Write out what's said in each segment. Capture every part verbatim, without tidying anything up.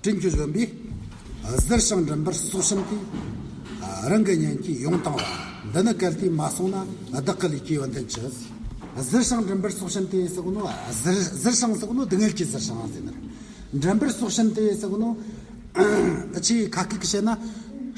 དྲིན་གྱིས་གཞོན་པས་གཟིར་ཞིང་མགྲིན་པར་སྲོག་བྱིན་ཏེ། རང་གི་གཉེན་གྱིས་ཡོངས་བཏང་བ། འདི་ནི་གལ་ཏེ་མ་སོང་ན། བདག་གི་ལུས་ཀྱི་ཡོན་ཏན་ཅི། གཟིར་ཞིང་མགྲིན་པར་སྲོག་བྱིན་ཏེ་ཟེར་གོ་ནོ། གཟིར་གཟིར་ཞིང་ཟེར་གོ་ནོ་སྡུག་བསྔལ་གྱིས་གཟིར་ཞིང་ཟེར་ནི་རེད། མགྲིན་པར་སྲོག་བྱིན་ཏེ་ཟེར་གོ་ནོ། ཨ་ཆེས་ཁ་སྐད་ཀྱིས་བཤད་ན།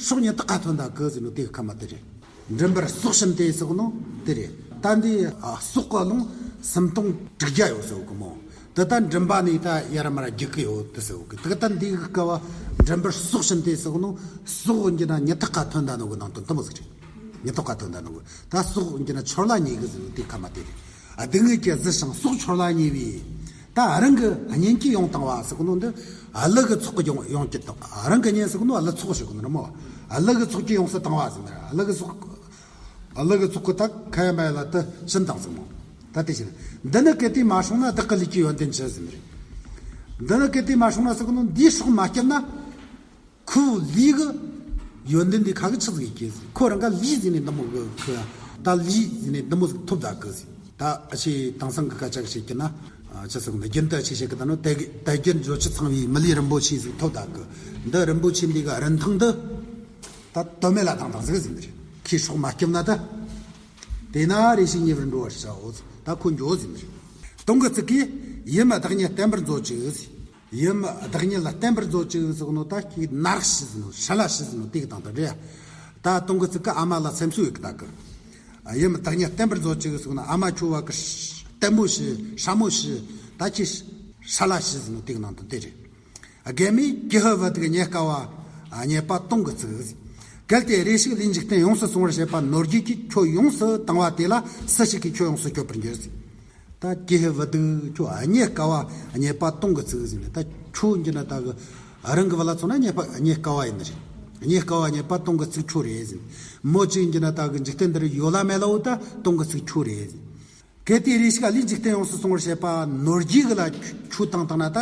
སྲོག་ཉི་ཐག་ག་ཐོན་ད་གི་ཟེར་ནོ་དེ་གི་ཁ་མ་དེ་རེད། མགྲིན་པར་སྲོག་བྱིན་ཏེ་ཟེར་གོ་ནོ་དེ་རེད། ད་འདི་ཨ་སྲོག་གི་རླུང་སུམ་སྟོང་དྲུག་བརྒྱ་ཡོད་ཟེར་གོ་མོ། དེ་ད་མགྲིན་པ་ནས་ད་ཡར་མར་རྒྱུག་གི་ཡོད་དེ་ཟེར་གོ་གི། དེ་གི་ད་འདི་གི་སྐབས་མགྲིན་པར་སྲོག་བྱིན་ཏེ་ཟེར་གོ་ནོ། སྲོག་འགྱུར་ན་ཉི་ཐག་ག་ཐོན་ད་ནོ་གི་ནང་དོན་དེ་མོ་ཟིག་རེད། ཉི་ཐག་ག་ཐོན་ད་ནོ་གི་ད་སྲོག་འགྱུར་ན་འཆོར་ལ་ཉེ་གི་ཟེར་ནོ་དེ་ཁ་མ་དེ་རེད། ཨ་སྡུག་བསྔལ་གྱིས་གཟིར་ཞིང་སྲོག་འཆོར་ལ་ཉེ་བས། ད་རང་གི་གཉེན་གྱིས་ཡོངས་བཏང་བ་ཟེར་གོ་ནོ་འདི་ཀླུ་གི་ཚོགས་ཀྱིས་ཡོངས་ཡོངས་ཀྱི་བཏང་། རང་གི་གཉེན་ཟེར་གོ་ནོ་ཀླུ་ཚོགས་ཟེར་གོ་ནོ་རེད་མོ། ཀླུ་གི་ཚོགས་ཀྱིས་ཡོངས་སུ་བཏང་བ་ཟེར་ནི་རེད། ཀླུ་གི་ཚོགས་ཀླུ་གི་ཚོགས་ཀྱིས་ད་ཁ་ཡ་མ་ཡ་ལ་དེ་བྱིན་བཏང་ཟེར་མོ། ད་དེ་བྱིན། འདི་ནི་གལ་ཏེ་མ་སོང་ན། བདག་གི་ལུས་ཀྱི་ཡོན་ཏན་ཅི་ཟེར་ནི་རེད། འདི་ནི་གལ་ཏེ་མ་སོང་ན་ཟེར་གོ་ནོ་འདིའི་སྲོག་མ་བསྐྱབས་ན། ཁོའི་ལུས་ཀྱི་ཡོན་ཏན་དེ་ག་གི་ཆི་ཟིག་ཡིན་གི་ཟེར། ཁོ་རང་ག་ལུས་ཟིན་ནས་འདི་མོ་གི་ཁོ་ཡ། ད་ལུས་ཟིན་ནས་འདི་མོ་ཟིག་ཐོབ་ད་གི་ཟེར། ད་ཨ་ཆེ་དེང་སང་གི་སྐད་ཆ་གི་བཤད་ཀྱི་ན། ཨ་ཆི་ཟེར་གི་ན། རྒྱུན་དུ་ཨ་ཆེ་བཤད་གི་ད་ནོ། དལ་དལ་བརྒྱད་འབྱོར་བཅུ་ཚང་བའི་མི་ལུས་རིན་པོ་ཆེ་ཟིག་ཐོབ་ད་གི། འདི་རིན་པོ་ཆེ་འདི་གི་རིན་ཐང་འདི་ད་དོན་མེད་ལ་བཏང་བཏང་ཟིག་ཟེར་ནི་རེད། ཁོའི་སྲོག་མ་བསྐྱབས་ན་ད། དེས་ན་རེ་ཞིག་ཉེ་བར་འགྲོ་བར་བྱའོ་ཟེར། ད་ཁོ་འགྱོ་ཟེར་ནི་རེད། དུང་གི་ཚིག་གིས། ཡུམ་བདག་ཉིད་བརྟན་པར་མཛོད་ཅིག་ཟེར། ཡུམ་བདག་ཉིད་ལ་བརྟན་པར་མཛོད་ཅིག་ཟེར་གོ་ནོ། ད་ཁྱེད་ནར་ཞིག་ཟེར་ནོ། ཧྲ་ལ་ཞིག་ཟེར་ནོ་དེ་གི་དང་དུ་འདྲ། ད་དུང་གི་ཚིག་གིས་ཨ་མ་ལ་སེམས་གསོ་ཡོད་གི་ད་གི། ཡུམ་བདག་ཉིད་བརྟན་པར་མཛོད་ཅིག་ཟེར་གོ་ནོ། ཨ་མ་ཁྱོད་བ་གི་བརྟན་པོ་ཞིག་ཧྲ་མོ་ཞིག་ད་ཁྱེད་ཧྲ་ལ་ཞིག་ཟེར་ནོ་དེ་གི་ནང་དུ་དེ་རེད། རྒན་མོས་ཀྱི་ཧུད་བུ་སྡུག་རྙེད་དཀའ་བ། རྙེད་པ་དུང་གི་ཚིག་ཟེར། གལ་ཏེ་རེ་ཞིག་ལུས་འཇིག་རྟེན་ཡོངས་སུ་བཟུང་བར་བྱེད་པ་ནོར་རྒྱུ་གིས་ཁྱོད་ཡོངས་སུ་བཏང་བ་དེ་ལ་སུ་ཞིག་གིས་ཁྱོད་ཡོངས་སུ་སྐྱོབ་པར་འགྱུར་ཟེར། ད་ཀྱི་ཧུད་བུ་སྡུག་ཁྱོད་རྙེད་དཀའ་བ། རྙེད་པ་དུང་གི་ཚིག་ཟེར་ནས། ད་ཁྱོད་འགྱུར་ན་ད་གི་རང་གི་བུ་ལ་མཚོན་ན་རྙེད་པ་རྙེད་དཀའ་བ་ཡིན་ནི་རེད། རྙེད་དཀའ་བ་རྙེད་པ་དུང་གི་ཚིག་ཁྱོད་རེད་ཟེར། མོ་གཅིག་འགྱུར་ན་ད་གི་འཇིག་རྟེན་འདིར་ཡོད་ལ་མེད་ལ་འོ་ད་དུང་གི་ཚིག་ཁྱོད་རེད་ཟེར། གལ་ཏེ་རེ་ཞིག་ལུས་འཇིག་རྟེན་ཡོངས་སུ་བཟུང་བར་བྱེད་པ་ནོར་རྒྱུ་གི་ལ་ཁྱོད་བཏང་བཏང་ན་ད།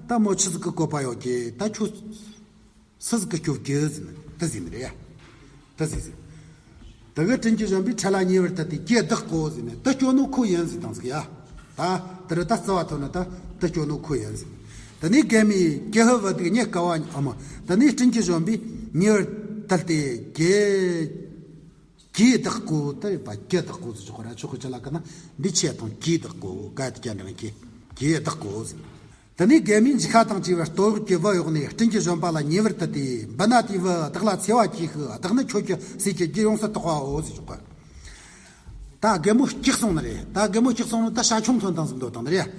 ད་མོ་ཆི་ཟིག་གི་བཀོད་པ་ཡོད་ཀྱི། ད་ཁྱོད་སུ་ཟིག་གི་སྐྱོབ་རྒྱུ་ཟེར་ནས་དེ་ཟེར་ནི་རེད་ཡ། དེ་ཟེར་ཟེར། དེ་གི་དྲིན་གྱིས་གཞོན་པས་འཕྲལ་ལ་ཉེ་བར་དད་དེ། ཀྱེ་བདག་གོ་ཟེར་ནས་དེ་སྐྱོབ་ནོ་ཁོ་ཡིན་ཟེར་བཏང་ཟིག་ཡ། ད་དེ་རུ་ད་རྩ་བ་ཐོན་ན་ད་དེ་སྐྱོབ་ནོ་ཁོ་ཡིན་ཟེར། དེ་ནས་རྒན་མོས་ཀྱི་ཧུད་བུ་སྡུག་རྙེད་དཀའ་བ། ཨ་མ། དེ་ནས་དྲིན་གྱིས་གཞོན་པས་ཉེ་བར་དད་དེ། ཀྱེ་ཀྱེ་བདག་གོ་དེ་རེད་པ། ཀྱེ་བདག་གོ་ཟེར་ཆོག་གི་ར། ཆོག་གི་ཅི་ལ་ཀ་ན་འདི་ཆེ་དང་། ཀྱེ་བདག་གོ་ག་དེ་ཀྱ་འདྲ་ཀྱེ་ཀྱེ་བདག་གོ་ཟེར། དེ་ནས་རྒན་མོས་འཇིགས་ཤ་དང་བཅས་པའི་སྟོད་འོག་གི་བུ་གཡོགས་ནས་དྲིན་གྱིས་གཞོན་པ་ལ་ཉེ་བར་དད་དེ། འབུ་སྣ་དེའི་བུ་བདག་ལ་འཚེ་བ་གྱིས་ཤིག། བདག་ནི་ཁྱོད་ཀྱི་ཟས་ཀྱི་རྒྱུ་ཡོངས་སུ་བཏོག་པའོ་ཟེར་ཆོག་གི། ད་རྒན་མོ་སྐྲག་སོང་ནི་རེད། ད་རྒན་མོ་སྐྲག་སོང་ནི་ད་ཤ་ཆུང་ཐོན་བཏང་ཟིག་འདོད་བཏང་ནི་རེད།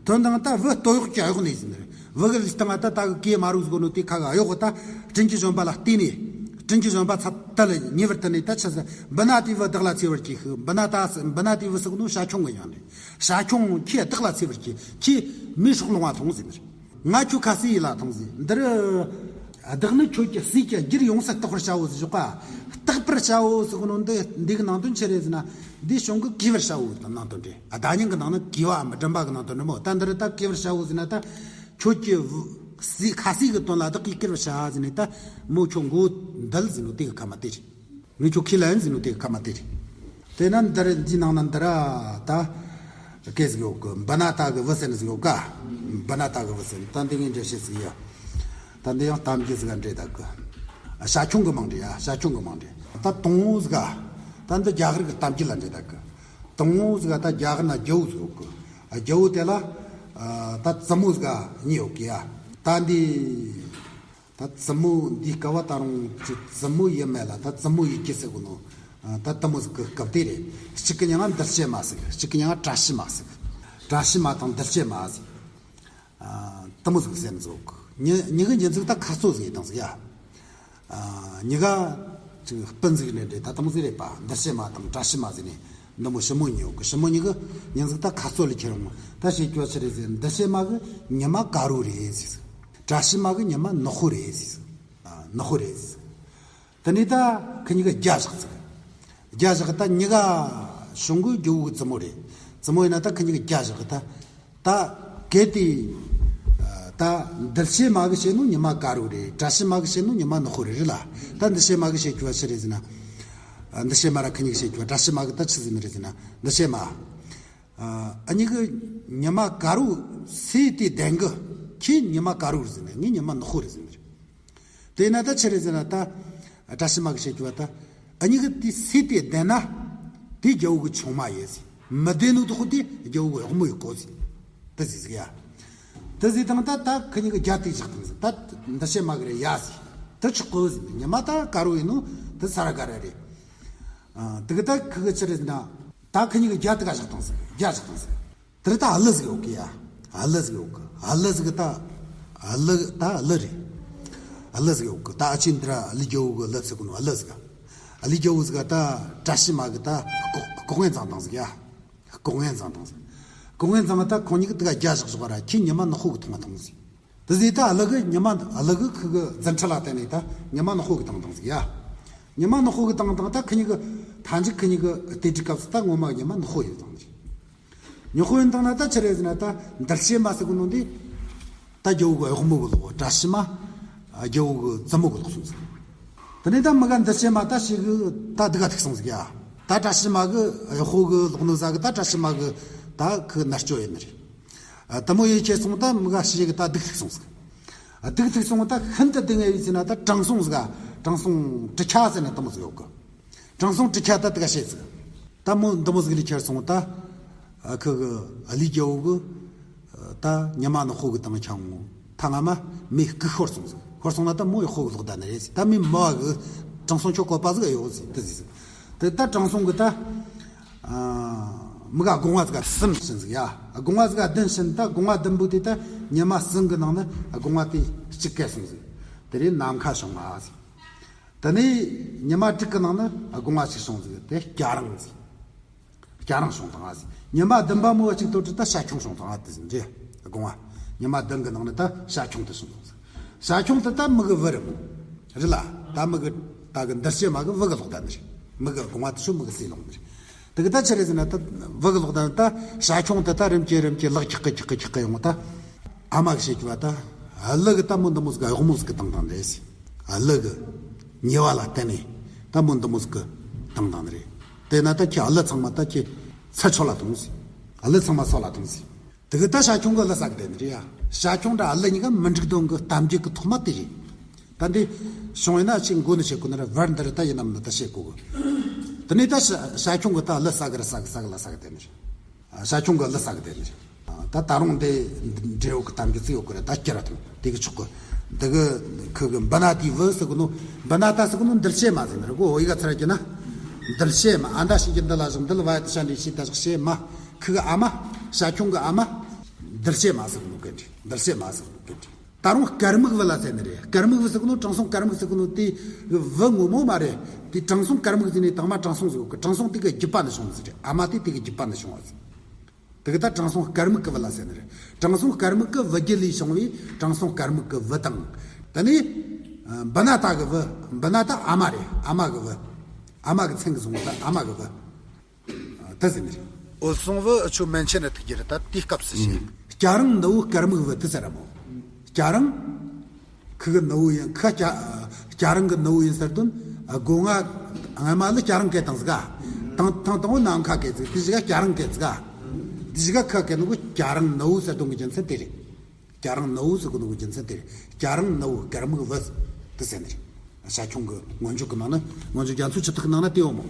ཐོན་བཏང་ད་བུ་སྟོད་འོག་གི་གཡོགས་ནས་ཟེར་ནི་རེད། བུ་གི་ལུས་སྟེང་ང་ད་ད་གི་ཀྱེ་མ་རུ་ཟེར་གོ་ནོ་དེ་ཁ་གི་གཡོག་གི་ད་དྲིན་གྱིས་གཞོན་པ་ལ་བརྟེན་ནས། དྲིན་གྱིས་གཞོན་པ་ཚ་དེ་ལ་ཉེ་བར་དད་ནས་ད་ཆི་ཟེར། འབུ་སྣ་དེའི་བུ་བདག་ལ་འཚེ་བར་གྱིས་ཤིག། འབུ་སྣ་ད་འབུ་སྣ་དེའི་བུ་ཟེར་གོ་ནོ་ཤ་ཆུང་གི་ཡང་རེད། ཤ་ཆུང་ཁྱེད་བདག་ལ་འཚེ་བར་གྱིས། ཁྱེད་མོའི་སྲོག་ལོང་བ་ཐོངས་ཟེར་ནི་རེད། ང་ཁྱོད་ཁ་ཟས་ཡིན་ལ་ཐོངས་ཟེར། འདི་རུ་བདག་ནི་ཁྱོད་ཀྱི་ཟས་ཀྱི་རྒྱུར་ཡོངས་སུ་བཏགས་པར་བྱའོ་ཟེར་ཆོག་ག། བཏགས་པར་བྱའོ་ཟེར་གོ་ནོ་འདི་འདི་གི་ནང་དོན་ཆི་རེད་ཟེར་ན། འདིའི་གཞུང་གི་གོས་པར་བྱའོ་དང་ནང་དོན་རེད། ཨ་བརྡ་རྙིང་གི་ནང་ན་གོས་པའམ་སྦྲུམ་པ་གི་ནང་དོན་རེད་མོ། ད་འདི་རུ་ད་གོས་པར་བྱའོ་ཟེར་ན་ད། ཁྱོད་ཀྱི་ཟས་ཁ་ཟས་གི་དོན་ལ་བདག་གིས་གོས་པར་བྱ་ཟེར་ནས་ད། མོ་ཁྱོད་མགོ་བོ་འདུལ་ཟེར་ནོ་དེ་གི་ཁ་མ་དེ་རེད། ངས་ཁྱོད་ཁས་ལེན་ཟེར་ནོ་དེ་གི་ཁ་མ་དེ་རེད། དེ་ན་འདིར་འདིའི་ནང་ན་འདི་ར་ད་སྐད་ཟིག་ཡོད་གི། འབུ་སྣ་ད་གི་བུ་སེན་ཟིག་ཡོད་ག། འབུ་སྣ་ད་གི་བུ་སེན། ད་འདི་ངས་འགྲེལ་བཤད་ཟིག་ཡ། ད་འདི་ཡང་གཏམ་རྒྱུད་ཟིག་ག་འདྲེས་ད་གི། ཤ་ཆུང་གི་མིང་འདྲེས་ཡ། ཤ་ཆུང་གི་མིང་འདྲེས། ད་དང་བོ་ཟིག་ག། ད་འདི་རྒྱ་གར་གི་གཏམ་རྒྱུད་ལ་འདྲེས་ད་གི། དང་བོ་ཟིག་ག་ད་རྒྱ་གར་ན་རྒྱལ་པོ་ཟིག་ཡོད་གི། རྒྱལ་པོ་དེ་ལ་ད་བཙུན་མོ་ཟིག་ག་གཉིས་ཡོད་གི་ཡ། ད་འདི། ད་བཙུན་མོ་འདིའི་སྐབས་བ་ད་རུང་ཅིག་བཙུན་མོ་ཡིན་མེད་ལ་ད་བཙུན་མོ་ཡིན་གྱི་ཟེར་གོ་ནོ། ད་དེ་མོ་ཟིག་གི་སྐབས་དེ་རེད། གཅིག་གི་མྱིང་ང་འདུལ་བྱེད་མ་ཟེར། གཅིག་གི་མྱིང་ང་བཀྲ་ཤིས་མ་ཟེར། བཀྲ་ཤིས་མ་དང་འདུལ་བྱེད་མ་ཟེར། དེ་མོ་ཟིག་ཟེར་ནི་ཟིག་གི། མྱི་མྱི་གི་མྱི་གཟུགས་ད་ཁ་རྩོད་ཟིག་ཡིན་དང་ཟིག་ཡ། མྱི་ག་ཅིག་སྤུན་ཟིག་ནས་འདྲེས་ད་དེ་མོ་ཟིག་རེད་པ། འདུལ་བྱེད་མ་དང་བཀྲ་ཤིས་མ་ཟེར་ནས་འདི་མོ་ཞི་མོ་གཉིས་ཡོད་གི། ཞི་མོ་གཉིས་གི་མྱི་གཟུགས་ད་ཁ་རྩོད་ལ་ཁྱེར་ཡོང་། ད་བཤད་རྒྱུ་བ་ཆི་རེད་ཟེར། འདུལ་བྱེད་མ་གི་ཉི་མ་དཀར་པོ་རེད་ཟེར། བཀྲ་ཤིས་མ་གི་ཉི་མ་ནག་པོ་རེད་ཟེར། ཨ། ནག་པོ་རེད་ཟེར། དེ་ནས་ད་ཁི་གཉིས་ཀ་རྒྱ་བཞག་ཟེར། རྒྱ་བཞག་ད་མྱི་ག་གཞུང་གི་རྒྱལ་པོ་གི་བཙུན་མོ་རེད། བཙུན་མོ་ཡིན་ན་ད་ཁི་གཉིས་ཀ་རྒྱ་བཞག་ད། ད་གལ་ཏེ། ཨ། ད་འདུལ་བྱེད་མ་གི་བཤད་ནོ་ཉི་མ་དཀར་པོ་རེད། བཀྲ་ཤིས་མ་གི་བཤད་ནོ་ཉི་མ་ནག་པོ་རེད་རེད་ལ། ད་འདུལ་བྱེད་མ་གི་བཤད་རྒྱུ་བ་ཆི་རེད་ཟེར་ན། ཨ། འདུལ་བྱེད་མ་ར་ཁི་གཉིས་ཀ་བཤད་རྒྱུ་བ། བཀྲ་ཤིས་མ་གི་ད་ཆི་ཟེར་ནི་རེད་ཟེར་ན། འདུལ་བྱེད་མ། ཨ། ཨ་ཉི་གི་ཉི་མ་དཀར་པོ་ཟེར་དེ་བདེན་གི། ཁྱེད་ཉི་མ་དཀར་བོ་རེད་ཟེར་ནས། ངས་ཉི་མ་ནག་པོ་རེད་ཟེར་ནས། དེས་ན་ད་ཆི་རེད་ཟེར་ན། ད་བཀྲ་ཤིས་མ་གིས་བཤད་རྒྱུ་བ་ད། ཨ་གཉིས་ཀྱི་དེ་སུས་དེ་བདེན་ན། དེ་རྒྱལ་པོ་གི་ཆུང་མ་ཡིན་ཟེར། མི་བདེན་ནོ་དེ་ཁོ་དེ་རྒྱལ་པོ་གི་གཡོག་མོ་ཡིན་གོ་ཟེར། དེ་ཟེར་ཟིག་ཡ། དེ་ཟེར་དང་ད་ད་ཁོ་གཉིས་ཀྱི་རྒྱ་དེ་བཞག་དང་ཟེར། ད་འདི་བཤད་མ་གི་རེད་ཡ་ཟེར། དེ་ཆོག་གོ་ཟེར། ཉི་མ་ད་དཀར་བོ་ཡིན་ནོ་དེ་ས་ར་དཀར་ར་རེད། ཨ། དེ་གི་ད་ཁོ་གི་ཆི་རེད་ཟེར་ན། ད་ཁོ་གཉིས་ཀྱི་རྒྱ་དེ་ག་བཞག་དང་ཟེར། རྒྱ་བཞག་དང་ཟེར། དེར་ད་ཀླུ་ཟིག་ཡོད་གི་ཡ། ཀླུ་ཟིག་ཡོད་གི། ཀླུ་ཟིག་ད། ཀླུ་ད་ཀླུ་རེད། ཀླུ་ཟིག་ཡོད་གི། ད་ཨ་ཆེན་འདི་ར་ཀླུ་རྒྱལ་པོ་གི་ཀླུ་ཟེར་གོ་ནོ་ཀླུ་ཟིག་ཀླུ་རྒྱལ་པོ་ཟིག་ད་བཀྲ་ཤིས་མ་གི་ད་ལྐོག་ལྐོག་རྔན་བཙལ་དང་ཟིག་ཡ། ལྐོག་རྔན་བཙལ་དང་ཟིག་ལྐོག་རྔན་བཙལ་ད་ཁོ་གཉིས་ཀྱི་དེ་ག་རྒྱ་བཞག་བཞག་ར། ཁྱེད་ཉི་མ་ནག་པོ་གི་ཐོང་ང་ཐོང་ཟིག་དེ་ཟིག་ད་ཀླུ་གི་ཉི་མ། ཀླུ་གི་ཁུ་གི་རྫུ་འཕྲུལ་ལ་བརྟེན་ནས་ད་ཉི་མ་ནག་པོ་གི་བཏང་དང་ཟིག་ཡ། ཉི་མ་ནག་པོ་གི་བཏང་དང་ད་ཁོ་གཉིས་ཀྱི་མཐའ་མཇུག་ཁོ་གཉིས་ཀྱི་དེ་དུས་སྐབས་སུ་ད་ངོ་མ་ཉི་མ་ནག་པོ་ཡོད་དང་ཟིག་ཉི་མ་ནག་པོ་ཡིན་དང་ན་ད་ཆི་རེད་ཟེར་ན། ད་འདུལ་བྱེད་མ་ཟེར་གོ་ནོ་འདི། ད་རྒྱལ་པོ་གི་གཡོག་མོ་གི་ལོག་བཀྲ་ཤིས་མ། རྒྱལ་པོ་གི་བཙུན་མོ་གི་ལོག་སོང་ཟིག་དེ་ནས་ད་མི་ག་འདུལ་བྱེད་མ་ད་ཞིག་གི་ད་དེ་ག་ཐུག་སོང་ཟིག་ཡ། ད་བཀྲ་ཤིས་མ་གི་གཡོག་པོ་གི་ལོག་ནོ་ཟིག་གི་ད་བཀྲ་ཤིས་མ་གི་ད་ཁོ་མནར་གཅོད་ཡིན་ནི་རེད། ཨ། དེ་མོ་ཡེ་ཁྱེར་སོང་ད་མི་ག་ཞིག་གི་ད་སྡུག་ཐུག་སོང་ཟིག་ཨ། སྡུག་ཐུག་སོང་ད་ཤིན་ཏུ་སྡུག་བསྔལ་བའི་ཚེ་ན་ད་དྲང་སྲོང་ཟིག་དྲང་སྲོང་གྲི་ཁྱ་ཟེར་ནི་དེ་མོ་ཟིག་ཡོད་གི་དྲང་སྲོང་གྲི་ཁྱ་ད་དེ་ག་བཤད་ཟིག་ད་མོ་འདི་མོ་ཟིག་ལས་ཁྱེར་སོང་ད། ཨ། ཁོ་གི་ཀླུ་རྒྱལ་པོ་གི་ད་ཉི་མ་ནག་པོ་གི་བཏང་ཁྱེར་སོང་། ཐ་ང་མ་མོ་སྐུ་ཤོར་སོང་ཟིག་ཤོར་སོང་ན་ད་མོ་གཡོག་པོ་གི་ལོག་ད་ནི་རེད་ཟིག་ད་མོའི་མོ་བ་གི་དྲང་སྲོང་ཁྱོད་བཀོད་པ་ཟིག་ཡོད་ཟིག་དེ་ཟིག་ཟིག་དེ་ད་དྲང་སྲོང་གི་ད། ཨ། མི་ག་སྒོ་ང་ཟིག་ག་བསྡམས་ཕྱིན་ཟིག་ཡ། སྒོ་ང་ཟིག་ག་བསྡམས་ཕྱིན་ད་སྒོ་ང་བསྡམས་པོ་དེ་ད་ཉི་མ་གསུམ་གི་ནང་ནས་སྒོ་ང་དེ་གཅིག་གས་སོང་ཟིག་དེ་རེད་ནམ་མཁའ་བྱུང་ང་ཟིག་དེ་ནས་ཉི་མ་དྲུག་གི་ནང་ནས་སྒོ་ང་གཅིག་བྱུང་ཟིག་དེ་སྐྱ་རེངས་ཟིག་སྐྱ་རེངས་བྱུང་དང་ཟིག་ཉི་མ་བདུན་པ་མོ་གཅིག་ཐོག་དྲུག་ད་ཤ་ཁྱུང་བྱུང་དང་དེ་ཟིག་འདྲེ། སྒོ་ང་། ཉི་མ་བདུན་གི་ནང་ནས་ད་ཤ་ཁྱུང་དེ་བྱུང་དང་ཟིག་ཤ་ཁྱུང་དེ་ད་མི་གི་བུ་རེད་མོ། རེད་ལ། ད་མི་གི་ད་གི་འདུལ་བྱེད་མ་གི་བུ་གི་ལོག་ད་ནི་རེད། མི་གི་སྒོ་ང་དེ་ཆོ་མི་གི་སུའི་ལོག་ནི་རེད། དེ་གི་ད་ཆི་རེད་ཟེར་ན། ད་བུ་གི་ལོག་ད་ནི་ད་ཤ་ཁྱུང་དེ་ད་རིམ་གྱིས་རིམ་གྱིས་ལག་འཁྱག་གི་འཁྱག་གི་འཁྱག་གི་ཡོང་ད། ཨ་མ་གི་བཤད་རྒྱུ་བ་ད། ཀླུ་གི་ད་མོ་འདི་མོ་ཟིག་ག་གཡོག་མོ་ཟིག་གི་བཏང་བཏང་རེད་ཟེར། ཀླུ་གི་ཉེས་པ་ལ་བརྟེན་ནས་ད་མོ་འདི་མོ་ཟིག་གི་བཏང་བཏང་ནི་རེད། དེ་ན་ད་ཁྱེད་ཀླུ་ཚང་མ་ད་ཁྱེད་ཚུར་ཆོས་ལ་ཐོངས་ཟེར། ཀླུ་ཚང་མ་སོག་ལ་ཐོངས་ཟེར། དེ་གི་ད་ཤ་ཁྱུང་གི་ཀླུ་ཟ་གི་བསྡད་ནི་རེད་ཡ། ཤ་ཁྱུང་དང་ཀླུ་གཉིས་ཀ་མི་འགྲིག་དོན་གི་གཏམ་རྒྱུད་གི་ཐོག་མ་དེ་རེད། ད་འདི་བྱུང་ཡིན་ན་ཅིག་མགོ་ནས་བཤད་དགོས་ནི་རེད། བར་འདི་རུ་ད་ཡིན་ནམ་ད་བཤད་དགོས་གི་དེ་ནས་ད་ཤ་ཤ་ཁྱུང་གི་ད་ཀླུ་ཟ་གི་རེད། ཟ་གི་ཟ་གི་ཀླུ་ཟ་གི་བསྡད་ནི་རེད། ཤ་ཁྱུང་གི་ཀླུ་ཟ་གི་བསྡད་ནི་རེད། ད་ད་རུང་འདི་འབྲས་བུ་གི་གཏམ་རྒྱུད་ཅིག་ཡོད་གི་རེད། ད་སྐྱུར་ར་ཐོངས། དེ་གི་ཆོག་གི་འདི་གི་ཁུ་གི་འབུ་སྣ་དེའི་བུ་ཟེར་གོ་ནོ། འབུ་སྣ་ད་ཟེར་གོ་ནོ་འདུལ་བྱེད་མ་ཟེར་ནི་རེད་གོ་འོ་ཡི་ག་ཚར་གྱི་ན། འདུལ་བྱེད་མ། ཨ་མདའ་བྱིན་གྱིས་འདུལ་བ་བཞིན། འདུལ་བ་ཡི་དེ་ཤ་འདྲེན་བྱེད། ད་བཞག་བྱེད་མ། ཁུ་གི་ཨ་མ། ཤ་ཁྱུང་གི་ཨ་མ། འདུལ་བྱེད་མ་ཟེར་གོ་ནོ་གན་འདྲེ། འདུལ་བྱེད་མ་ཟེར་གོ་ནོ་གན་འདྲེ། ད་རུང་དཀར་མིག་བུ་ལ་ཟེར་ནི་རེད། དཀར་མིག་བུ་ཟེར་གོ་ནོ་དྲང་སྲོང་དཀར་མིག་ཟེར་གོ་ནོ་དེ་བུ་ངོ་མ་མ་རེད། དེ་དྲང་སྲོང་དཀར་མིག་ཟེར་ནི་དང་མ་དྲང་སྲོང་ཟེར་གོ་གི་དྲང་སྲོང་དེ་གི་རྒྱུད་པ་ནས་བྱུང་ཟིག་རེད། ཨ་མ་དེ་དེ་གི་རྒྱུད་པ་ནས་བྱུང་བ་ཟིག་དེ་གི་ད་དྲང་སྲོང་དཀར་མིག་གི་བུ་ལ་ཟེར་ནི་རེད། དྲང་སྲོང་དཀར་མིག་གི་བུ་རྒྱུད་ལས་བྱུང་བའི་དྲང་སྲོང་དཀར་མིག་གི་བུ་དང་། དེ་ནས་འབུ་སྣ་ད་གི་བུ། འབུ་སྣ་ད་ཨ་མ་རེད། ཨ་མ་གི་བུ། ཨ་མ་གི་མཚན་གི་བཟུང་བ་ད་ཨ་མ་གི་བུ། ད་ཟེར་ནི་རེད། འོད་སྲུང་བུ་ཆུ་མན་ཆད་ནས་ཐུག་རྒྱུ་རེད། ད་དེའི་སྐབས་སུ་བཤད། སྐྱ་རེངས་ནུ་བོ་དཀར་མིག་བུ་དེ་ཟེར་ར་མོ། སྐྱ་རེངས། ཁུ་གི་ནུ་བོ་ཡིན། ཁུ་སྐྱ་སྐྱ་རེངས་གི་ནུ་བོ་ཡིན་ཟེར་དོན། སྒོ་ང་སྔ་མ་ལ་སྐྱ་རེངས་སྐད་བཏང་ཟིག་ཐང་ཐང་དང་བོ་ནམ་མཁའ་སྐད་ཟིག་དེ་ཞིག་ག་སྐྱ་རེངས་སྐད་ཟིག་དེ་ཞིག་ག་ཁུ་སྐད་ནུ་བོ་སྐྱ་རེངས་ནུ་བོ་ཟེར་དོན་གི་རྒྱུ་མཚན་དེ་རེད། སྐྱ་རེངས་ནུ་བོ་ཟེར་གོ་ནོ་གི་རྒྱུ་མཚན་དེ་རེད། སྐྱ་རེངས་ནུ་བོ་དཀར་མིག་བུ་དེ་ཟེར་ནི་རེད། ཤ་ཁྱུང་གི་མངོན་བརྗོད་གི་ནང་ན། མངོན་བརྗོད་རྒྱ་མཚོ་ཆུ་ཐིགས་ནང་ན་དེ་ཡོད་མོ།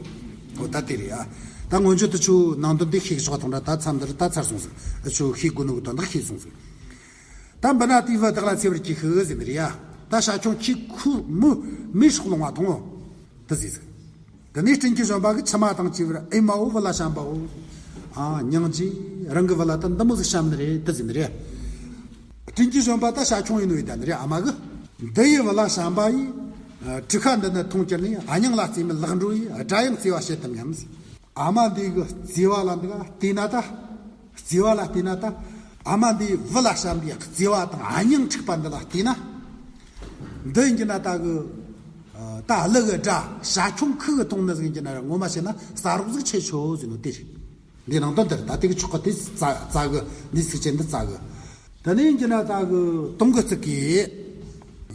འོ་ད་དེ་རེད་ཨ། ད་མངོན་བརྗོད་དེ་ཆུ་ནང་དོན་དེ་ཤེས་ཆོག་དང་འདྲ། ད་མཚམས་འདིར་ད་ཚར་སོང་ཟིག་ཆུ་ཤེས་དགོས་ནོ་གི་དོན་དག་ཤེས་སོང་ཟིག་ད་འབུ་སྣ་དེའི་བུ་བདག་ལ་འཚེ་བར་གྱིས་ཤིག་ཟེར་ནི་རེད་ཡ། ད་ཤ་ཁྱུང་ཁྱེད་ཁོ་མོ་མོའི་སྲོག་ལོང་བ་ཐོངས། དེ་ཟེར་ཟིག་དེ་ནས་སྤྲིན་གྱི་བཞོན་པ་གི་མཆི་མ་དང་བཅས་པར། ཨེ་མའོ་བུ་ལ་བྱམས་པའོ། ཨ་སྙིང་རྗེ། རང་གི་བུ་ལ་ད་འདི་མོ་ཟིག་བྱམས་ནི་རེད། དེ་ཟེར་ནི་རེད། སྤྲིན་གྱི་བཞོན་པ་ད་ཤ་ཁྱུང་ཡིན་ནོ་ཡིན་ད་ནི་རེད། ཨ་མ་གི། འདི་ཡི་བུ་ལ་བྱམས་པ་ཡིས། ཨ། གྲུ་ཁ་འདི་ནི་མཐོང་གྱུར་ནས། ཨ་སྙིང་ལ་བརྩེ་མེད་ལག་འགྲོ་ཡིས། དགྲ་ཡང་བརྩེ་བ་བྱེད་དམ་སྙམ་ཟེར། ཨ་མ་འདི་གི་བརྩེ་བ་ལ་འདི་ག་བལྟས་ན་ད། བརྩེ་བ་ལ་བལྟས་ན་ད། ཨ་མ་འདིའི་བུ་ལ་བྱམས་པའི་བརྩེ་བ་དང་ཨ་སྙིང་འཁྲིགས་པ་འདི་ལ་བལྟས་ན། འདི་ཡིན་གྱི་ན་ད་གི། ད་ཀླུ་གི་དགྲ་ཤ་ཁྱུང་ཁུ་གི་ཐོང་ནི་ཟིག་ཡིན་གྱི་ན་ར། ངོ་མ་བཤད་ན་ཟ་རོགས་ཟིག་ཆེ་ཆོ་ཟེར་ནོ་དེ་རེད། འདི་ནང་དོན་འདིར་ད་དེ་གི་ཆོག་གི་དེ་རྩ་རྩ་གི་འདི་ཚིགས་བཅད་འདི་རྩ་གི། དེ་ནས་ཡིན་གྱི་ན་ད་གི་དུང་གི་ཚིག་གིས།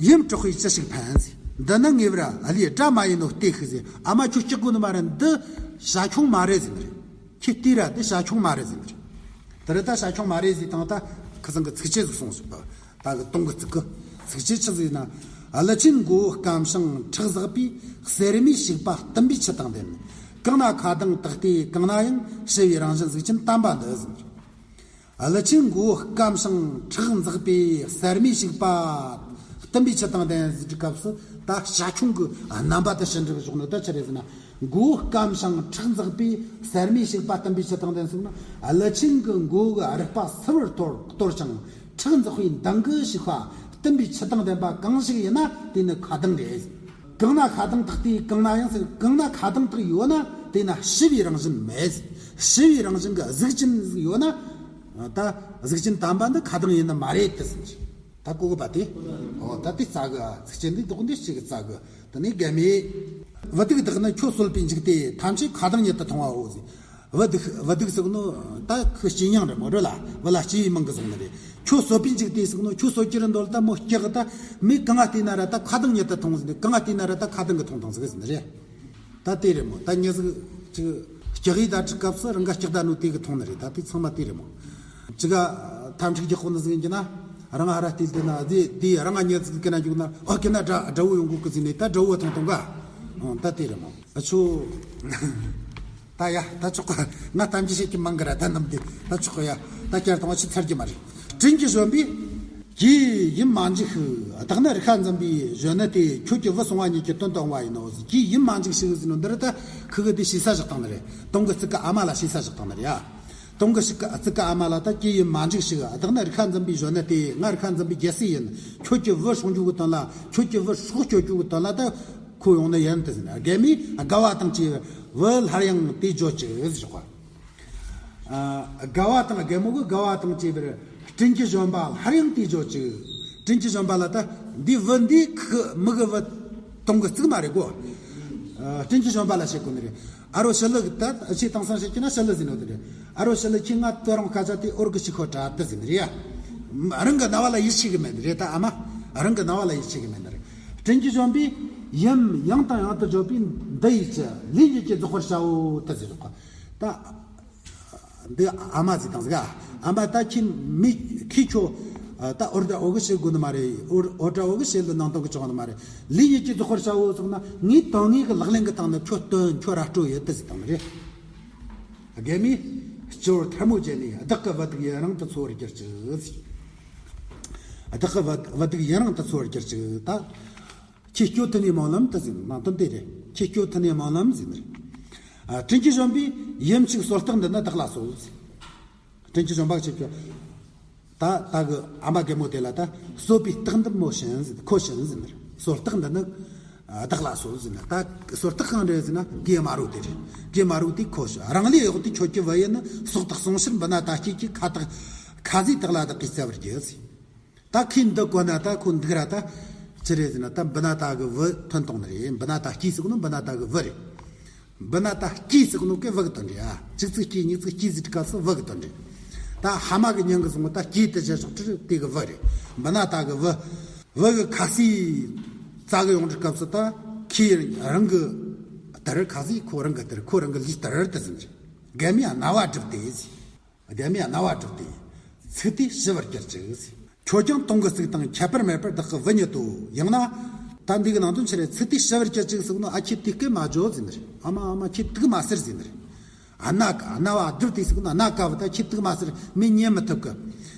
ཡིད་དཀྲོགས་པས་ཅི་ཞིག་ཕན་ཟེར། འདི་ནི་ངེས་པར་ཀླུའི་དགྲ་མ་ཡིན་ནོ་བལྟས་ཤིག་ཟེར། ཨ་མ་ཁྱོད་སྐྲག་དགོས་ནི་མ་རེད། འདི་ཤ་ཁྱུང་མ་རེད་ཟེར་ནི་རེད། ཁྱེད་བལྟས་ར་འདི་ཤ་ཁྱུང་མ་རེད་ཟེར་ནི་རེད། དེ་རེད། ད་ཤ་ཁྱུང་མ་རེད་ཟེར་དང་ད་ཁི་ཚང་གི་ཚིགས་བཅད་ཟིག་གསུངས་ཟིག་པ། ད་གི་དུང་གི་ཚིག་གི་ཚིག་ཆེ་ཆི་ཟིག་ན། ཀླུ་ཆེན་མགོ་བོ་སྐམ་ཞིང་ཁྲག་འཛག་པའི། གསེར་མའི་བྱུག་པ་བསྟིམ་པའི་ཆུ་དང་ལྡན། གང་ན་ཁ་གདངས་དག་སྟེ་གང་ན་ཡང་། ཞི་བའི་རང་བཞིན་གཟུགས་ཅན་དམ་པ་འདི་ཟེར། ཀླུ་ཆེན་མགོ་བོ་སྐམ་ཞིང་ཁྲག་འཛག་པའི། གསེར་མའི་བྱུག་པ་བསྟིམ་པའི་ཆུ་དང་ལྡན་ཟེར་གྱི་སྐབས་སུ། ད་བྱ་ཁྱུང་གི་རྣམ་པ་དེ་ཕྱིན་དྲུག་བཞག་ནོ་ད་ཆི་རེད་ཟེར་ན། མགོ་བོ་སྐམ་ཞིང་ཁྲག་འཛག་པའི། གསེར་མའི་བྱུག་པ་བསྟིམ་པའི་ཆུ་དང་ལྡན་ཟེར་ན། ཀླུ་ཆེན་གྱི་མགོ་གི་རུས་པ་སིལ་བུར་གཏོར་གཏོར་ཞིང་། ཁྲག་འཛག་པའི་མདངས་ཀྱི་བྱུག་པ་བསྟིམ་པའི་ཆུ་དང་ལྡན་པ་གང་ཞིག་ཡིན་ན་དེ་ནི་ཁ་གདངས་རེད། གང་ན་ཁ་གདངས་དག་སྟེ་གང་ན་ཡང་ཟེར། གང་ན་ཁ་གདངས་དག་ཡོད་ན་དེ་ན་ཞི་བའི་རང་བཞིན་མེད། ཞི་བའི་རང་བཞིན་གྱི་གཟུགས་ཅན་ཟིག་ཡོད་ན། ད་གཟུགས་ཅན་དམ་པ་འདི་ཁ་གདངས་ཡིན་ནི་མ་རེད་དེ་ཟེར། ད་གོ་གི་པ་དེ། འོ་ད་དེ་རྩ་གི་ཚིགས་བཅད་འདི་དོག་འདི་ཞིག་གི་རྩ་གི། དེ་ནས་རྒན་མོས། བུ་སྡུག་བདག་ནི་ཁྱོད་གསོད་པའི་འཇིག་སྟེ། ཐམས་ཅད་ཁ་གདངས་ཉིད་དུ་མཐོང་བའོ་ཟེར། བུ་སྡུག་བུ་སྡུག་ཟེར་གི་ནོ། ད་ཁོ་སྐྱེས་མྱིང་རེད་མོ་རེད་ལ། བུ་ལ་སྐྱེས་པའི་མིང་གི་བཟུང་ནི་རེད། ཁྱོད་གསོད་པའི་འཇིག་སྟེ་ཟེར་གི་ནོ། ཁྱོད་གསོད་རྒྱུ་རེད་འདོད་ལ་ད་མོ་སྐྲག་གི། ད་མོས་གང་ང་བལྟས་ན་ར་ད་ཁ་གདངས་ཉིད་དུ་མཐོང་ཟེར་ནི། གང་ང་བལྟས་ན་ར་ད་ཁ་གདངས་གི་མཐོང་དང་ཟེར་གི་ཟེར་ནི་རེད། ད་དེ་རེད་མོ། ད་མྱི་ཟིག་ཅིག་སྐྲག་ཡི་ད་ཅིག་སྐབས་སུ་རང་ག་སྐྲག་ད་ནོ་དེ་གི་མཐོང་ནི་རེད། ད་དེ་ཚང་མ་དེ་རེད་མོ། ཅིག་ག་ཐམས་ཅད་ཀྱི་དཔོན་ནི་ཟིག་ཡིན་གྱི་ན། རང་ཧ་ར་སྟེ་དེ་ན་དེ་དེ་རང་ང་མྱི་ཟིག་གི་ན་འཇུག་ན། ཨོ་ཁྱེད་ན་དགྲ་དགྲ་བོ་ཡོང་གོ་གི་ཟིག་ནས་ད་དགྲ་བོ་ཐང་ཐོང་ག། ཨོ་ད་དེ་རེད་མོ། ཨ་ཆོ། ད་ཡ་ད་ཆོག་ག། ང་གཏམ་རྒྱུད་བཤད་ཀྱི་མང་གི་ར་ད་ནམ་དེ་ད་ཆོག་ག། ཡ་ད་བསྐྱར་གཏོང་བ་ཆི་ཚར་གྱི་མ་རེད། དྲིན་གྱིས་གཞོན་པས། གྱིས་ཡིད་མ་འཇིགས་ཤིག། བདག་ནི་རིག་པ་འཛིན་པའི་གཞོན་ནུ་སྟེ། ཁྱོད་ཀྱི་བུ་སྲུང་བ་ཉིད་ཀྱི་དོན་དུ་འོང་བ་ཡིན་ནོ། གྱིས་ཡིད་མ་འཇིགས་ཤིག་ཟེར་ནོ་འདི་ར་ད་ཁུ་གི་དེ་ཞེ་ས་བཞག་བཏང་ནི་རེད། དུང་གི་ཚིག་གི་ཨ་མ་ལ་ཞེ་ས་བཞག་བཏང་ནི་རེད་ཡ། དུང་གི་ཞིག་གི་ཚིག་གི་ཨ་མ་ལ་ད་གྱིས་ཡིད་མ་འཇིགས་ཤིག། བདག་ནི་རིག་པ་འཛིན་པའི་གཞོན་ནུ་སྟེ། ང་རིག་པ་འཛིན་པའི་རྒྱལ་སྲས་ཡིན། ཁྱོད་ཀྱི་བུ་སྲུང་རྒྱུ་གི་དོན་ལ། ཁྱོད་ཀྱི་བུ་སྲོག་སྐྱོབ་རྒྱུ་གི་དོན་ལ་ད་ཁོ་ཡོང་ནི་ཡིན་དེ་ཟེར་ན། རྒན་མོས་དགའ་བ་དང་བཅས་པར་བུ་སླར་ཡང་དེ་བརྗོད་ཅིག་ཟེར་བ། ཨ། དགའ་བ་དང་། རྒན་མོ་གི་དགའ་བ་དང་བཅས་པར། དྲིན་གྱིས་གཞོན་པ་སླར་ཡང་དེ་བརྗོད་ཅིག། དྲིན་གྱིས་གཞོན་པ་ལ་ད་འདི་བུ་འདི་ཁུ་མི་གི་བུ་དུང་གི་ཚིག་མ་རེད་གོ། ཨ། དྲིན་གྱིས་གཞོན་པ་ལ་བཤད་གོ་ནི་རེད། ཨ་རོ་ཞི་ལི་ད་ཆེས་དེང་སང་བཤད་ཀྱི་ན་ཞི་ལི་ཟེར་ནོ་དེ་རེད། ཨ་རོ་ཞི་ལི་ཁྱེད་ང་དོ་རང་སྐད་ཆ་དེ་འོར་གི་ཞིག་ཁོ་དྲ་དེ་ཟེར་ནི་རེད་ཡ། རང་གི་རྣ་བ་ལ་ཡིད་ཆེས་གི་མེད་ནི་རེད་ད་ཨ་མ། རང་གི་རྣ་བ་ལ་ཡིད་ཆེས་གི་མེད་ནི་རེད། དྲིན་གྱིས་གཞོན་པས་ཡུམ་ཡང་དང་ཡང་དུ་བརྗོད་པའི་འདི་ཡིས་ཀྱི། ལུས་ཉིད་ཀྱིས་རྫོགས་པར་བྱའོ་དེ་ཟེར་གོ། ད། འདི་ཨ་མ་ཟིག་དང་ཟིག་ཨ། ཨ་མ་ད་ཁྱེད་མི་ཁྱེད་ཁྱོད། ད་འོར་འདྲ་འོ་གི་བྱེད་དགོས་ནི་མ་རེད། འོར་འོར་འདྲ་འོ་གི་བྱེད་ལ་ནང་དོན་གི་བྱུང་ནི་མ་རེད། ལུས་ཉིད་ཀྱིས་རྫོགས་པར་བྱའོ་ཟེར་ན། ངའི་དོན་དངོས་གི་ལག་ལེན་གི་སྟེང་ན་ཁྱོད་སྟོན་ཁྱོད་ར་སྤྲོད་ཡོད་དེ་ཟིག་དང་ནི་རེད། རྒན་མོས་སྤྱི་བོར་ཐལ་མོ་སྦྱར་ནས། བདག་གི་བུ་སྡུག་ཡུན་རིང་དུ་འཚོ་བར་གྱུར་ཅིག། བདག་གི་བུ་བུ་སྡུག་ཡུན་རིང་དུ་འཚོ་བར་གྱུར་ཅིག། ད། ཁྱེད་སྐྱོ་ཐུན་ནས་མ་ལམ་དུ་ཟིན། ནང་དོན་དེ་རེད། ཁྱེད་སྐྱོ་ཐུན་ནས་མ་ལམ་ཟིན་རེད། ཨ། དྲིན་གྱིས་གཞོན་པས་ཡུམ་གཅིག་གསོལ་རྟགས་འདི་ནི་བདག་ལ་གསོལ་ཟིན། དྲིན་གྱིས་གཞོན་པ་ཁྱེད་སྐྱོ། ད་ད་གི་ཨ་མ་རྒན་མོ་དེ་ལ་ད་གསོལ་བའི་རྟགས་འདི་མོ་བྱིན་ཟིན། ཁོ་བྱིན་ཟིན་རེད། གསོལ་རྟགས་འདི་ནི་བདག་ལ་གསོལ་ཟིན། ད་གསོལ་རྟགས་གང་རེད་ཟེར་ན་གེ་མ་རུ་དེ་རེད། གེ་མ་རུ་དེ་ཁོ་བྱིན། རང་ལུས་གཡོགས་ཏེ་ཁྱོད་ཀྱི་བུ་ཡིན་ནི། སྲོག་ཐག་སྲུང་ཕྱིར་འབུ་སྣ་དག་སྐྱེས་ཀྱི། ཁ་དག་ཁ་ཟས་དག་ལ་བདག་གིས་བརྩེ་བར་གྱིས། ད་ཁོས་འདི་གོ་ན་ད་ཁོ་འདུག་ར་ད། ཅི་རེད་ཟེར་ན་ད་འབུ་སྣ་དག་གི་བུ་ཐོན་གཏོང་ནི་རེད། འབུ་སྣ་དག་སྐྱེས་ཟེར་གོ་ནོ་འབུ་སྣ་དག་གི་བུ་རེད། འབུ་སྣ་དག་སྐྱེས་ཟེར་གོ་ནོ་གི་བུ་གི་དོན་རེད་ཨ། གཅིག་ཙིག་སྐྱེས་གཉིས་ཙིག་སྐྱེས་ཟེར་གི་སྐབས་སུ་བུ་གི་དོན་རེད། ད་ཕ་མ་གི་མྱིང་གི་བཟུང་བ་ད་སྐྱེས་དེ་བྱ་ཆོག་ཁྲི་དེ་གི་བུ་རེད། འབུ་སྣ་དག་གི་བུ། བུ་གི་ཁ་ཟས་བཙལ་གི་ཡོང་དུས་སྐབས་སུ་ད་ཁོས་རང་གི་དེར། ཁ་ཟས་ཁོ་རང་གི་དེར། ཁོ་རང་གི་ལུས་དེར་དེ་ཟིན་རེད། རྒན་མོས་རྣ་བ་བསྒྲིབས་ཏེ་ཟེར། རྒན་མོས་རྣ་བ་བསྒྲིབས་ཏེ། ཚིག་དེ་ཞི་བར་གྱུར་ཅིག། ཁྱོད་ཀྱང་དུང་གི་ཚིག་དང་ཁྱད་པར་མེད་པར་བདག་གི་བུ་ཉིད་དོ། ཡང་ན། ད་འདི་གི་ནང་དོན་ཆི་རེད། ཚིག་དེ་ཞི་བར་གྱུར་ཅིག་ཟེར་ནོ། ཨ་ཁྱེད་དེ་སྐད་མ་བརྗོད་ཟེར་ནི་རེད། ཨ་མ་ཨ་མ་ཁྱེད་དུག་མ་ཟེར་ཟེར་ནི་རེད། ཨ་རྣ་རྣ་བ་བསྒྲིབས་ཏེ་ཟེར་ནོ། རྣ་དཀར་བོ་ད་ཁྱེད་དུག་མ་ཟེར། མི་ཉན་མི་ཐུབ་གི།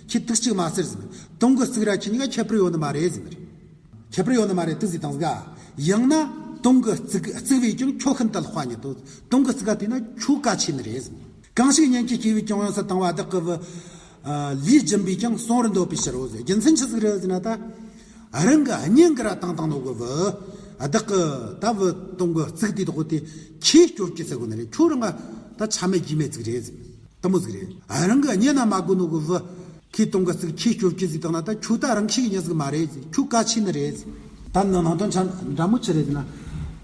ཁྱེད་དུག་ཅིག་མ་ཟེར་ཟེར་ནི། དུང་གི་ཚིག་ར་ཁྱེད་གཉིས་ཀ་ཁྱད་པར་ཡོད་ནི་མ་རེད་ཟེར་ནི་རེད། ཁྱད་པར་ཡོད་ནི་མ་རེད་དེ་ཟིག་དང་ཟིག་ཨ། ཡང་ན་དུང་གི་ཚིག་ཚིག་པས་ཀྱང་ཁྱོད་ཤིན་ཏུ་ལྷག་པ་ཉིད་དོ། དུང་གི་ཚིག་ག་དེ་ན་ཁྱོད་གལ་ཆེ་ནི་རེད་ཟེར། གང་ཞིག་གཉེན་གྱི་སྐྱེས་བུས་ཀྱང་ཡོངས་སུ་དང་བ་བདག་གི་བུ། ལུས་སྦྱིན་པས་ཀྱང་བསྲུང་བར་འདོད་པའི་ཕྱིར་རོ་ཟེར། རྒྱུ་མཚན་ཆི་ཟིག་རེད་ཟེར་ན་ད། རང་གི་གཉེན་གྱིས་ར་བཏང་བཏང་ནོ་གི་བུ། བདག་གི་ད་བུ་དུང་གི་ཚིག་དེ་དག་དེ་ཁྱོས་སྐྱོབ་ཀྱི་ཟེར་གོ་ནི་རེད། ཁྱོད་རང་ག་ད་ཆ་མེད་རྒྱུས་མེད་ཟིག་རེད་ཟེར། དེ་མོ་ཟིག་རེད། རང་གི་གཉེན་ན་མ་དགོས་ནོ་གི་བུ། ཁོས་དུང་གི་ཚིག་ཁྱོས་སྐྱོབ་ཀྱི་ཟིག་བཏང་ན་ད་ཁྱོད་ད་རང་ཤེས་ཉིད་ཟིག་མ་རེད། ཁྱོད་གལ་ཆེ་ནི་རེད། ད་ནི་ནང་དོན་ཆ་འདྲ་མོ་ཆི་རེད་ཟེར་ན།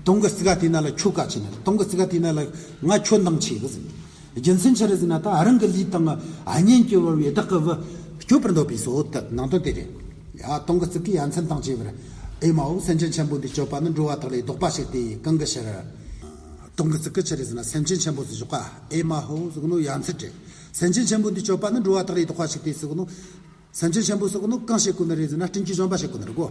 དུང་གི་ཚིག་ག་དེ་ན་ལ་ཁྱོད་གལ་ཆེ་ནི་རེད། དུང་གི་ཚིག་ག་དེ་ན་ལ་ང་ཁྱོད་འདང་ཆེ་གི་ཟེར། རྒྱུ་མཚན་ཆི་རེད་ཟེར་ན་ད་རང་གི་ལུས་དང་གཉེན་གྱིས་བོར་བའི་བདག་གི་བུ་སྐྱོབ་པར་འདོད་པས་སོ། ད་ནང་དོན་དེ་རེད། ཡ་དུང་གི་ཚིག་གིས་ཡ་མཚན་དང་བཅས་པར། ཨེ་མ་ཧོ། སེམས་ཅན་ཆེན་པོ་འདིས་སྤྱོད་པ་ནི། འགྲོ་བ་དག་ལས་བཟློག་པ་ཞིག་སྟེ། གང་གི་ཕྱིར། དུང་གི་ཚིག་གིས་ཆི་རེད་ཟེར་ན་སེམས་ཅན་ཆེན་པོ་ཟེར་ཞོག་ག་ཨེ་མ་ཧོ་ཟེར་གོ་ནོ་ཡ་མཚན་རེད། སེམས་ཅན་ཆེན་པོ་འདིས་སྤྱོད་པ་ནི། འགྲོ་བ་དག་ལས་བཟློག་པ་ཞིག་སྟེ་ཟེར་གོ་ནོ། སེམས་ཅན་ཆེན་པོ་སོགས་ནི་གང་བྱེད་དགོས་ནི་རེད་ཟེར་ན། སྤྲིན་གྱི་བཞོན་པ་བྱེད་དགོས་ནི་རེད་གོ།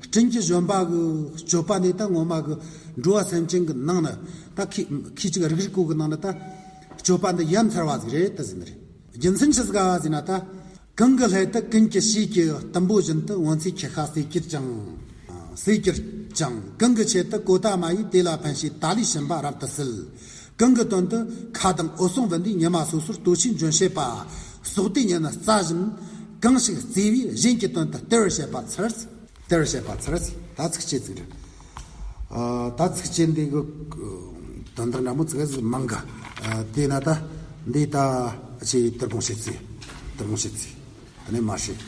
སྤྲིན་གྱི་བཞོན་པ་གི་སྤྱོད་པ་ནས་ད་ངོ་མ་གི་འགྲོ་བ་སེམས་ཅན་གི་ནང་ནས་ད་ཁེ་ཁེ་ཅིག་རིགས་རིགས་གོ་གི་ནང་ནས་ད་སྤྱོད་པ་འདི་ཡ་མཚར་བ་ཟིག་རེད་ད་ཟེར་ནི་རེད། རྒྱུ་མཚན་ཆི་ཟིག་ག་ཟེར་ན། ད་གང་གི་སླད་དུ་ཀུན་གྱི་ཕྱིས་ཀྱི་གཏུམ་པོ་བཞིན་དུ། སྔོན་ཚེ་ཁྱེད་ཁ་ཟས་གྱུར་ཀྱང་། ཟས་གྱུར་ཀྱང་། གང་གི་ཆེད་དུ་གོ་ད་མ་ཡིས། དེ་ལ་ཕན་ཕྱིར་ད་ལས་བྱིན་པ་རབ་ཏུ་གསོལ། གང་གི་དོན་དུ་ཁ་དང་འོད་སྲུང་བུ་འདིས། ཉི་མ་སོ་སོར་ལྟོ་ཆས་འབྱོན་བྱེད་པ། ཟོག་དེ་ཉིད་ནི་རྩྭ་བཞིན་གང་ཞིག་བརྩེ་བས། གཞན་གྱི་དོན་དུ་སྟེར་བར་བྱེད་པ་ཚར། སྟེར་བར་བྱེད་པ་ཚར། ད་ཚིགས་བཅད་ཅིག་རེད། ཨ། ད་ཚིགས་བཅད་འདི་གི་དོན་དག་འདྲ་མོ་ཅིག་མང་གི། ཨ། དེས་ན་ད་འདི་ད་ཅིག་དོ་དགོང་བྱེད་ཚེ། དོ་དགོང་བྱེད་ཚེ། དེ་ནས་མ་བྱེད།